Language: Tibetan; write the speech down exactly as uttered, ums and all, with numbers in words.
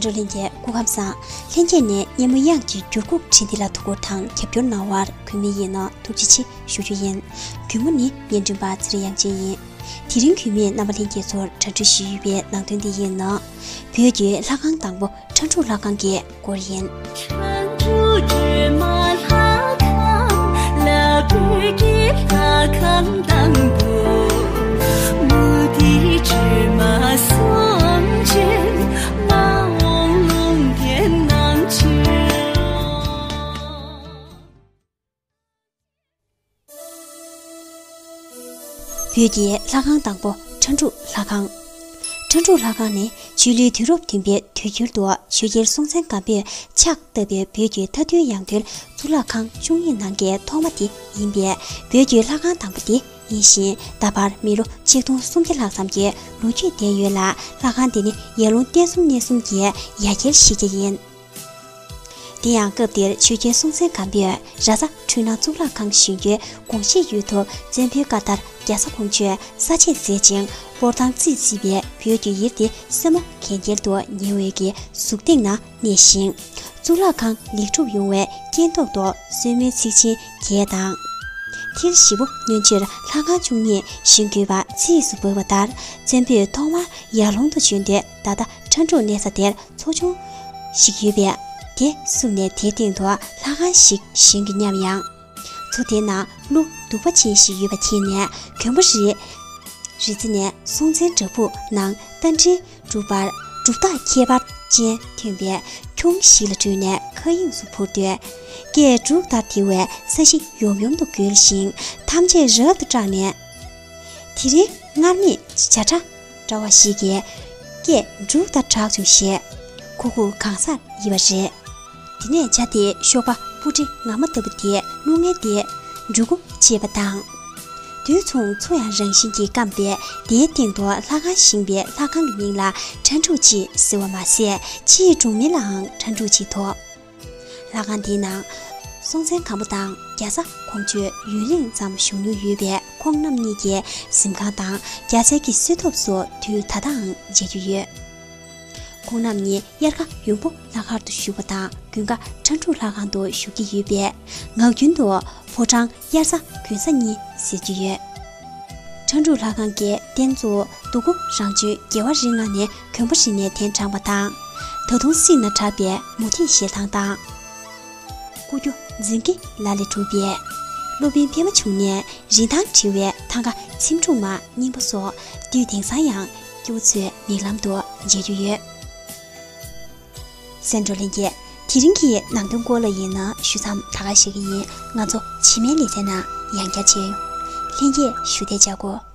འགྲོ་ལྷན་རྒྱས་སྐུ་ཁམས་བཟང་། ལྷན་རྒྱས་ནས་སྙན་མོ་དབྱངས་ཀྱི་འགྱུར་ཁུག་བྲིས་འདི་ལ་ཐུགས་ཁུར་དང་རྒྱབ་སྐྱོར་གནང་བར་གུས་མོས་ཡིན་ནོ་ཐུགས་རྗེ་ཆེ་ཞུ་རྒྱུ་ཡིན། གུས་མོ་ནི་བརྙན་འཕྲིན་པ་ཚེ་རིང་དབྱངས་ཅན་ཡིན། དེ་རིང་གུས་མོས་རྣམ་པ་ལྷན་རྒྱས་ཚོར་འགྲན་བསྡུར་ཞུས་ཡོད་པའི་ནང་དོན་འདི་ཡིན་ནོ། བོད་ཀྱི་ལྷ་ཁང་དང་པོ་ཁྲ་འབྲུག་ལྷ་ཁང་གི་སྐོར་ཡིན། ཁྲ་འབྲུག་སྒྲོལ་མ་ལྷ་ཁང་ལ། བོད་ཀྱི་ལྷ་ཁང་དང་པོ། མུ་ཏིག་སྒྲོལ་མ་གསུམ་ཅན་མ་འོངས་ལུང་བསྟན་གནང་མཆོད། བོད་ཀྱི་ལྷ་ཁང་དང་པོ་ཁྲ་འབྲུག་ལྷ་ཁང་། ཁྲ་འབྲུག་ལྷ་ཁང་ནི་ཆོས་ལུགས་དུས་རབས་བདུན་པའི་དུས་འགྱུར་དུ་ཆོས་རྒྱལ་སྲོང་བཙན་སྒམ་པོས་ཕྱག་བཏབ་པའི་བོད་ཀྱི་མཐའ་འདུལ་ཡང་སྟོད་གཙུག་ལག་ཁང་བཅུ་གཉིས་ནང་གི་ཐོག་མ་དེ་ཡིན་པས། བོད་ཀྱི་ལྷ་ཁང་དང་པོ་དེ་ཡིན་ཞིང་། ད་བར་མི་ལོ་ཆིག་སྟོང་སུམ་བརྒྱ་ལྷག་ཙམ་གྱི་ལོ་རྒྱུས་ལྡན་ཡོད་ལ། ལྷ་ཁང་འདི་ནི་ཡར་ཀླུང་རྟེན་གསུམ་གནས་གསུམ་གྱི་ཡ་གྱལ་གཞི་རྒྱ་ཡིན། དེ་ཡང་སྐབས་དེར་ཆོས་རྒྱལ་སྲོང་བཙན་སྒམ་པོས་ར་ས་འཕྲུལ་སྣང་གཙུག་ལག་ཁང་བཞེངས་རྒྱུའི་དགོངས་བཞེས་ཡོད་ཐོག་བཙན་པོའི་བཀའ་ལྟར་རྒྱ་བཟའ་ཁོང་ཆུས་ས་ཆད་མཛད་ཅིང་། སྤོར་ཐང་རྩིས་བརྩིས་པའི་བོད་ཀྱི་ཡུལ་དེ་སྲས་མོ་གན་རྐྱལ་དུ་ཉེ་བའི་གི་གཟུགས་སྟེང་ན་གནས་ཤིང་། གཙུག་ལག་ཁང་ལེགས་གྲུབ་ཡོང་བའི་རྐྱེན་ཐོག་ཏུ་གསོལ་མོའི་ཚིག་ཆེན་བརྒྱད་དང་། མཐིལ་བཞི་པོ་སྣོན་ཕྱིར་ལྷ་ཁང་བཅུ་གཉིས་བཞེངས་དགོས་པ་རྩིས་སུ་འབབ་པ་ལྟར། བཙན་པོས་ཐོག་མར་ཡར་ཀླུང་དུ་བྱོན་ཏེ། ད་ལྟ་ཁྲ་འབྲུག་གནས་ས་དེར་ཚོགས་ཆུང་ཞིག་ཡོད་པས། དེ་བསུབས་ནས་དེའི་སྟེང་དུ་ལྷ་ཁང་ཞིག་བཞེངས་དགོས་སྙམ་ཡང་། མཚོ་དེའི་ནང་ཀླུ་གདུག་པ་ཅན་ཞིག་ཡོད་པ་མཁྱེན་ནས། གོན་པ་རི་རི་རྩེ་ནས་སྲོང་བཙན་བྲག་ཕུག་ནང་རྟ་མགྲིན་སྒྲུབ་པར་གྲུབ་རྟགས་ཁྱད་པར་ཅན་ཐོན་པའི་ཁྱུང་ཞིག་ལ་སྤྲུལ་ནས་མཁའ་དབྱིངས་སུ་འཕུར་དུས། སྐད་འབྲུག་ལྟར་དེ་བས་ས་གཞི་ཡོམ་ཡོམ་དུ་བརྒོལ་ཞིང་། ཐམས་ཅད་རབ་ཏུ་སྐྲག་ནས། དེ་རིང་སྔར་མེད་བྱ་ཁྲ་འདྲ་བ་ཞིག་གིས་སྐད་འབྲུག་ལྟར་གྲགས་བྱུང་ཞེས་གུ་གུ་གང་སར་ཡིབ་པ་རེད། དེ་ནས་བྱ་དེའི་གཤོག་པ་སྤུ་གྲི་ངར་མ་ལྟ་བུ་དེའི་རླུང་ངན་དེས་འབྲུག་སྒོ་ཕྱེས་པ་དང་། དུས་མཚུངས་མཚོ་ཡང་རང་བཞིན་གྱིས་བསྐམས་པས། དེའི་སྟེང་དུ་ལྷ་ཁང་བཞེངས་པས། ལྷ་ཁང་གི་མིང་ལ་ཁྲ་འབྲུག་ཅེས་ཟེར་བ་མ་ཟད། ཕྱིའི་གྲོང་མི་ལའང་ཁྲ་འབྲུག་ཅེས་ཐོགས། ལྷ་ཁང་དེའི་ནང་སྲོང་བཙན་སྒམ་པོ་དང་རྒྱ་བཟའ་ཁོང་ཆུས་ཡུན་རིང་ཙམ་བཞུགས་མྱོང་ཡོད་པས། ཁོང་རྣམ་གཉིས་ཀྱི་གཟིམ་ཁང་དང་རྒྱ་ཚལ་གྱི་གསོལ་ཐབ་སོགས་དུས་ད་ལྟའང་མཇལ་རྒྱུ་ཡོད། ཁོང་རྣམ་གཉིས་དབྱར་ཁ་ཡོང་པོ་ལྷག་དཀར་དུ་བཞུགས་པ་དང་། དགུན་ཁ་ཁྲ་འབྲུག་ལྷ་ཁང་དུ་བཞུགས་ཀྱི་ཡོད་པས། ངག་རྒྱུན་དུ་ཕོ་བྲང་དབྱར་གསར་དགུན་གསར་གཉིས་ཟེར་གྱི་ཡོད། ཁྲ་འབྲུག་ལྷ་ཁང་གི་རྟེན་གཙོ་བོ་རྡོ་སྐུ་རང་བྱོན་རྒྱལ་བ་རིགས་ལྔ་ནས་གོན་པ་རི་ནས་གདན་དྲངས་པ་དང་། ད་དུང་གསེང་ན་གྲགས་པའི་མུ་ཏིག་བཞེས་ཐང་དང་། སྐུ་རྒྱུ་རྫིང་གི་ལ་ལས་གྲུབ་པའི་སློབ་དཔོན་པད་མ་འབྱུང་གནས་རིན་ཐང་བྲི་བའི་ཐང་ག་ཚེམ་དྲུབ་མ་རྙིང་པ་སོགས་དུས་དེང་སང་ཡང་སྐྱེ་བོ་ཚོའི་མིག་ལམ་དུ་མཇལ་རྒྱུ་ཡོད། གསན་གྲོགས་ལྷན་རྒྱས། དེ་རིང་གི་ནང་དོན་སྐོར་ལ་ཡིན་ན་ཞུ་མཚམས་ད་ག་བཞག་གི་ཡིན། ང་ཚོ་རྗེས་མའི་ལེ་ཚན་ནང་ཡང་བསྐྱར་མཇལ་ཡོང་། ལྷན་རྒྱས་བཞུགས་གདན་འཇགས་དགོས།